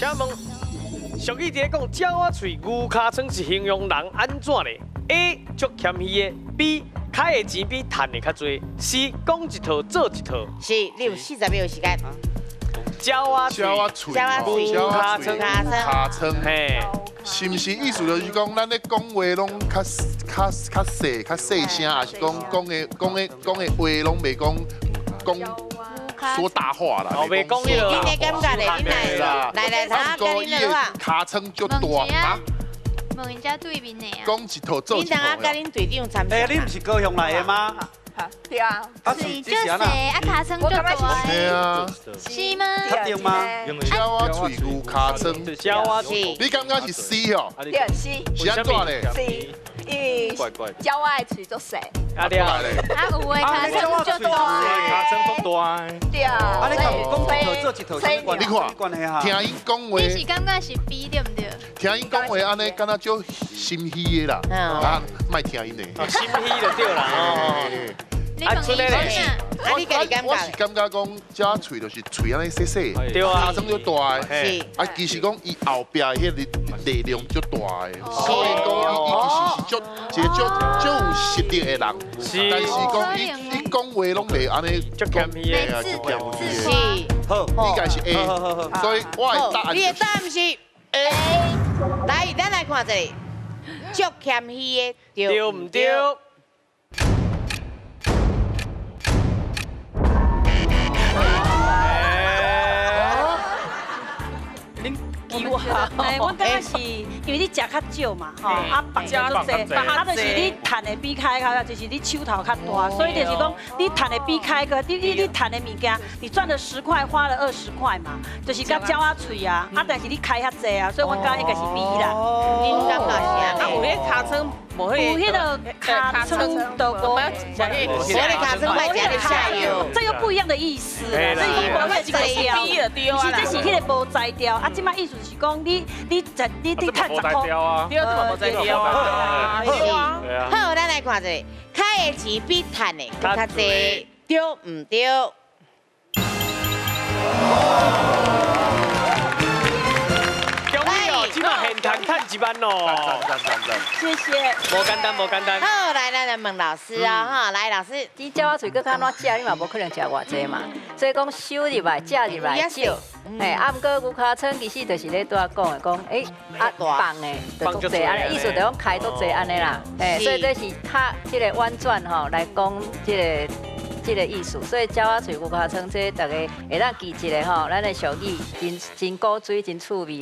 請問俗語佇咧講，鳥仔喙、牛尻川是形容人按怎咧？A 足謙虛的，B 開的錢比趁的較濟，C 講一套做一套。是，你有40秒時間。鳥仔喙、鳥仔喙、牛尻川、尻川，嘿，是毋是意思就是講，咱咧講話攏較較較細較細聲，還是講講的講的講的話攏袂講講說大話啦？哦，袂講彼個。恁的感覺咧？恁來來來，他跟恁的話。尻川足大啊！問人家對面的啊。講一套做一套。恁當下佮恁隊長參欸，你毋是高雄來的嗎？對啊。喙足細，啊尻川足大。對啊。是嗎？確定嗎？鳥仔喙牛尻川。鳥仔喙。你感覺是 C 哦？對，C。是按怎咧？C，因為鳥仔的喙足細。啊對啊。啊有的尻川足大。尻川足大。對啊。啊你講講一套做一套，啥物關你看，聽𪜶講話。你是感覺是 B 對毋對？聽𪜶講話按呢，敢若足心虛的啦。啊，莫聽𪜶的。心虛就對啦。哦。啊，出來咧！啊，你家己感覺？我是感覺講，鳥喙就是喙按呢細細，對啊，尻川足大的。是。啊，其實講伊後壁彼個力量足大的，所以講伊其實是足一個足足有實力的人。是。但是講伊伊講話攏袂按呢足謙虛的，足謙虛的。是。好，應該是 A。所以我的答案。你的答案是 A。來，咱來看一下，足謙虛的對毋對？哎，我感覺是因為你食較少嘛，吼，啊放較濟，啊就是你趁的比開較，就是你手頭較大，所以就是講你趁的比開個，你你你趁的物件，你賺了十塊，花了20塊嘛，就是佮鳥仔喙啊，啊但是你開較濟啊，所以我感覺應該是 B 啦。恁感覺是按呢？啊有彼尻川無彼有彼個尻川都無，我的尻川莫食咧下藥，這又不一樣的意思啦。所以講無這個調，是這是彼個無才調，啊，這擺意思是講你你食你你趁10塊，對，這嘛無才調啊。好，咱來看一下，開的錢比趁的閣較濟，對毋對？恭喜哦，這擺現趁趁1萬哦！謝謝。無簡單，無簡單。好，來，咱來問老師啊，哈，來老師，你鳥仔喙閣較怎食，你嘛無可能食偌濟嘛。所以講收入來，食入來少。嘿，啊，毋過牛尻川其實就是咧拄仔講的，講欸啊放的就足濟，按呢意思就講開足濟按呢啦。嘿，所以這是較這個婉轉吼來講這個。這個意思，所以鳥仔喙牛尻川，這逐家會當記一下吼，咱的俗語真真古錐，真趣味啦。